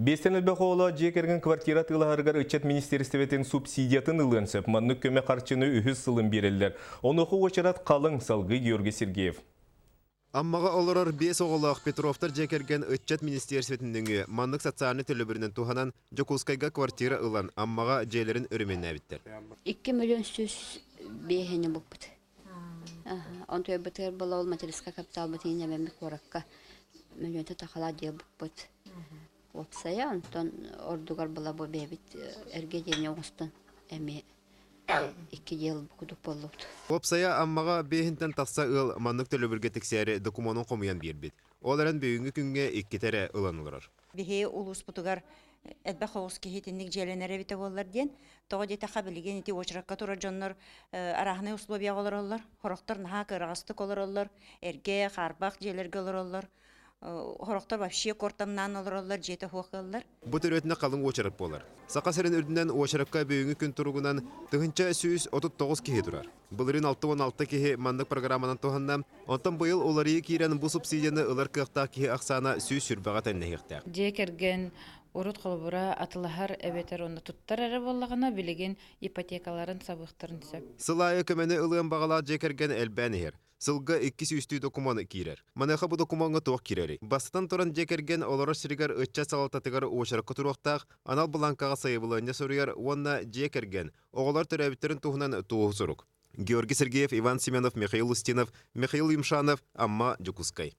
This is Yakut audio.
Биэстэн элбэх оҕолоох дьиэ кэргэн квартира атыылаһарыгар ыччат министиэристибэтин субсидиятын ылыан сөп. Маннык көмө харчыны үһүс сылын биэрэллэр. Онуоха уочарат халыҥ, салгыы Георгий Сергеев. Аммаҕа олорор биэс оҕолоох Петровтар дьиэ кэргэн ыччат министиэристибэтин нөҥүө маннык социальнай төлөбүрүнэн туһанан Дьокуускайга квартира ылан Аммаҕа дьиэлэрин өрөмүөннээбиттэр. 2 105 000-ни булпут. Онтуйбутугар була ол материнскай капиталбыт иинэбэммит куоракка мөлүйүөнтэн тахалаах дьиэ булпут. Уопсайа онтон ордугар була бу бэйэбит эргэ дьиэни оҥостон эмиэ икки дьиэ кудук буоллубут. Уопсайа Аммаҕа биэһинтэн тахса ыал маннык төлөбүргэ тиксээри докумуонун хомуйан биэрбит. Ол эрэн бүгүҥҥү күҥҥэ иккитэ эрэ ылан олорор. Биһи улууспутугар элбэх оҕус киһи итинник дьиэлэнэр эбитэ буоллар диэн. Тоҕо диэтэххэ билигин ити уочаракка турар дьоннор арааһынай условияҕа олороллор. Сорохтор наһаа кыараҕастык олороллор, эргэ, хаарбах дьиэлэргэ олороллор. Сорохтор вообще куортамнаан олороллор, дьиэтэ суох ыаллар. Бу төрүөтүнэ халыҥ уочарат буолар. Саха сирин үрдүнэн уочаракка бүгүҥҥү күн туругунан 1139 киһи турар. Былырыын 66 киһи маннык программанан туһанна. Онтон быйыл уларыйыы киирэн бу субсидияны ылар кыахтаах киһи ахсаана 120-ҕэ тэҥнэһиэхтээх. Дьиэ кэргэн урут холобура атылаһар эбэтэр онно туттар эрэ буоллаҕына билигин ипотекаларын сабыахтарын сөп. Сыл аайы көмөнү ылыан баҕалаах дьиэ кэргэн элбээн иһэр. Сылга 200-түү докумуон киирэр. Маныаха бу докумуоҥҥа туох киирэрий? Бастатан туран дьиэ кэргэн олорор сиригэр ыччат салалтатыгар уочаракка туруохтаах, анал былааҥкаҕа сайабылыанньа суруйар уонна дьиэ кэргэн, оҕолор төрөөбүттэрин туһунан туоһу сурук. Георгий Сергеев, Иван Семенов, Михаил Устинов, Михаил Юмшанов, Амма, Дьокуускай.